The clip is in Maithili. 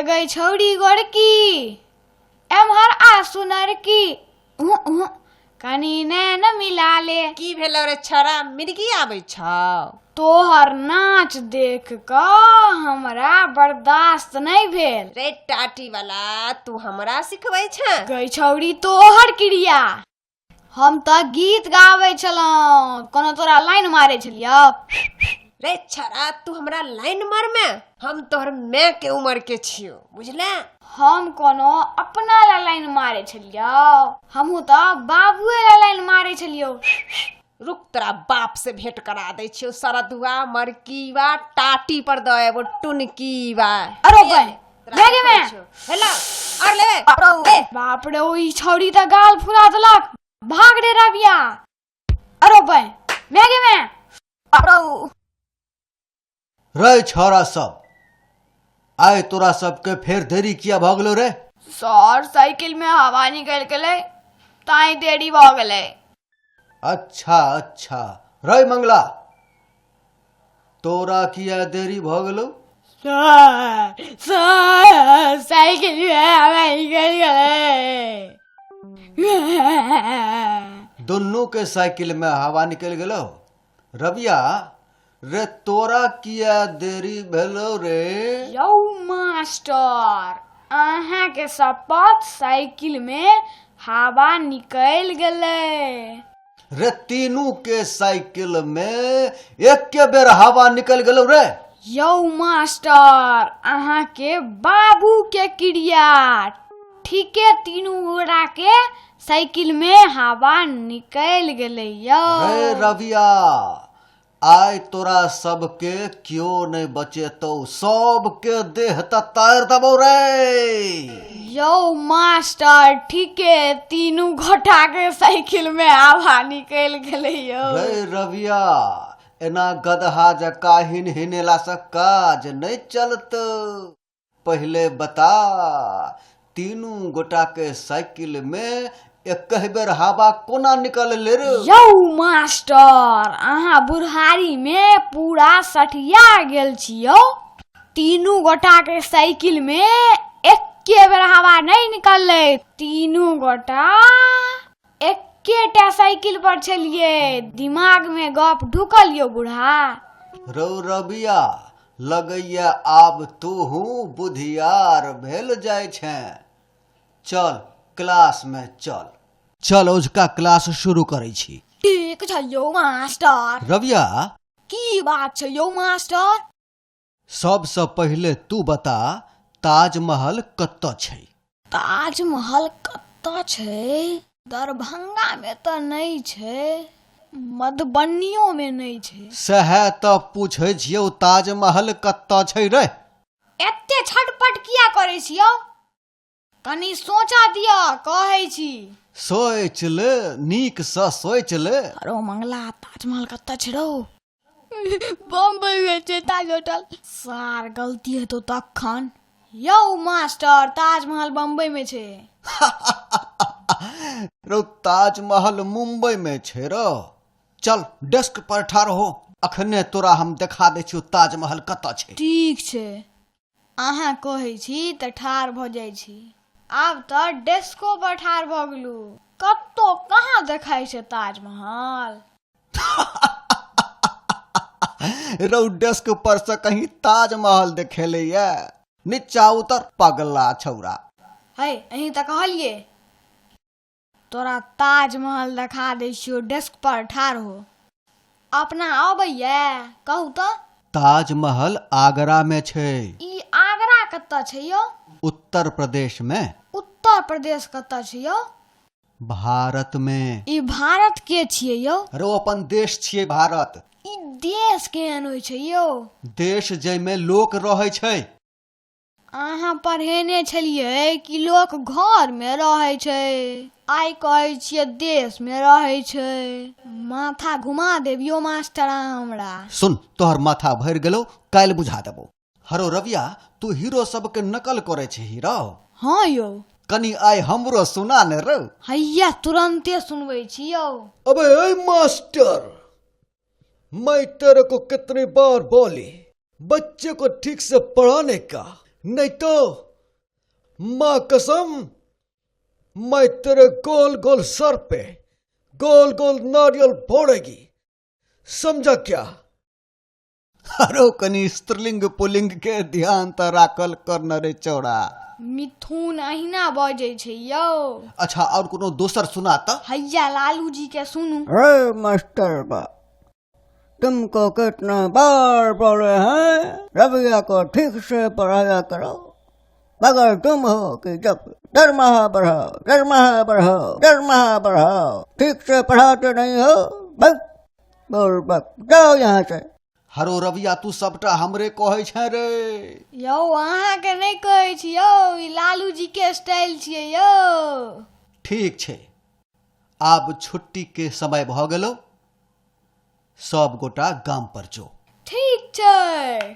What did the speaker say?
गे छौड़ी गोरकी, एम्हर आ सुनरकी, उह उह, कनी नैन मिला ले। की भेलौ रे छौड़ा, मिर्गी आबै छौ? तोहर नाच देख कऽ हमरा बर्दाश्त नहि भेल। रे टाटी वाला, तू हमरा सिखबै छें? गै छौड़ी तोहर क्रिया। हम तऽ गीत गाबै छलहुँ, कोनो तोरा लाइन मारै छलियौ? रे छौड़ा, तू हमरा लाइन मारमे? हम तोहर माय के उम्र के छियौ, बुझले? हम कोनो अपना ला लाइन मारै छलियौ? हमहूँ तऽ बाबुए ला लाइन मारै छलियौ। रुक, तोरा बाप से भेंट करा दै छियौ। सरदुआ मरकीवा टाटी पर दऽ एबो टुनकीवा। अरे बे, भेगे में। हेलो, और लेबे? बाप रे, ओ ई छौड़ी तऽ गाल फुला देलक। भाग रे रबिया। अरे बे, भेगे में। रे छौड़ा सब, आइ तोरा सबके फेर देरी किया भऽ गेलो रे? सर, साइकिल में हवा निकलि गेलै ताहि देरी भऽ गेलै। अच्छा अच्छा। रे मंगला, तोरा किया देरी भऽ गेलो? सर सर, साइकिल में हवा निकलि गेलै। दुनू के साइकिल में हवा निकलि गेलो। रबिया रे, तोरा किया देरी भेलो रे? यौ मास्टर, अहाँके शपथ, साइकिल में हवा निकलि गेलै। रे, तीनू के साइकिल में एके बेर हवा निकल गेलो रे? यौ मास्टर, अहाँके बाबू के क्रिया, ठीके तीनू गोरा के साइकिल में हवा निकलि गेलै यौ। रे रबिया, आइ तोरा सबके क्यो नहि बचेतौ, सबके देह तऽ तारि देबौ रे। यौ मास्टर, ठीके तीनू गोटा के साइकिल में हवा निकलि गेलै यौ। रे रबिया, एना गदहा जकाँ हिन हिनेला से काज नहि चलतौ। पहिले बता, तीनू गोटा के साइकिल में एकहि बेर हवा कोना निकललै रे? यौ मास्टर, अहाँ बुढ़ारी में पूरा सठिया गेल छी यौ। तीनू गोटा के साइकिल में एके बेर हवा नहि निकललै। तीनू गोटा एकेटा साइकिल पर छलियै। दिमाग में गप ढुकल यौ बूढ़ा? रौ रबिया, लगैया आब तोहू बुधियार भेल जाइ छें। चल, क्लास में चल। चल, औझका क्लास शुरू करै छी। ठीक छै यौ मास्टर। रबिया। की बात छै यौ मास्टर? सबसँ पहिले तू बता, ताजमहल कतऽ छै? ताजमहल कतऽ छै? दरभंगा मे तऽ नहि छै, मधुबनियो मे नहि छै। सएह तऽ पूछै छियौ, ताजमहल कतऽ छै रे? एते छटपट किया करै छी यौ? कनी सोचा दिअ, कहै छी। सोचि ले, नीकसँ सोचि ले। अरो मंगला, ताजमहल कतऽ छै रौ? बम्बई मे छै ताज होटल। सार, गलती हेतौ तखन। यौ मास्टर, ताजमहल बम्बई मे छै। रौ, ताजमहल मुंबई मे छै रौ। चल, डेस्क पर ठाढ़ हो, अखने तोरा हम देखा दै छियौ ताजमहल कतऽ छै। ठीक छै, अहाँ कहै छी तऽ ठाढ़ भऽ जाइ छी। आब तऽ डेस्को पर ठाढ़ भऽ गेलहुँ, कतौ कहाँ देखाइ छै ताजमहल? रौ, डेस्क पर से कहीं ताजमहल देखेलैया? नीचा उतर, पगला छौड़ा। है, अहीं तऽ कहलियै तोरा ताजमहल देखा दै छियौ, डेस्क पर ठाढ़ हो। अपना अबैया? कहू तऽ। ताजमहल आगरा मे छै। ई आगरा कतऽ छै यौ? उत्तर प्रदेश मे। उत्तर प्रदेश कतऽ छै यौ? भारत मे। ई भारत के छियै यौ? रौ, अपन देश छियै भारत। ई देश केहन होइ छै यौ? देश जाहिमे लोक रहै छै। अहाँ पढ़ेने छलियै कि लोक घरमे रहै छै, आइ कहै छियै देशमे रहै छै। माथा घुमा देब यौ मास्टर अहाँ हमरा। सुन, तोहर माथा भरि गेलौ, काल्हि बुझा देबौ। हरो रबिया, तू हीरो सबके नकल करै छही रौ? हँ यौ। कनी आइ हमरो सुना ने रौ। हैया, तुरन्ते सुनबै छी यौ। अबे ऐ मास्टर, मैं तेरे को कितनी बार बोली बच्चे को ठीक से पढ़ाने का, नहीं तो माँ कसम, मैं तेरे गोल गोल सर पे गोल गोल नारियल फोड़ेगी, समझा क्या? अरो कनि स्त्रीलिंग पुल्लिंग के ध्यान तऽ राखल कर न रे चौड़ा। मिथुन अहिना बजै छै यौ। अच्छा, और कोनो दोसर सुना तऽ। हैया लालू जी के सुनू। अरे मास्टर बा, तुमको कितना बार बोले हैं, रबिया को ठीक से पढ़ाया करो, मगर तुम हो कि जब दरमाहा बढ़ाओ, दरमाहा बढ़ाओ, दरमाहा बढ़ाओ, ठीक से पढ़ाते नहीं हो। बस बोल बक, जाओ यहाँ से। हरो रविया, तू सबटा हमरे कहै छै रे? यौ, अहाँके नहि कहै छी यौ, ई लालू जी के स्टाइल छियै यौ। ठीक छै, आब छुट्टी के समय भऽ गेलो, सब गोटा गाम पर जो। ठीक छै।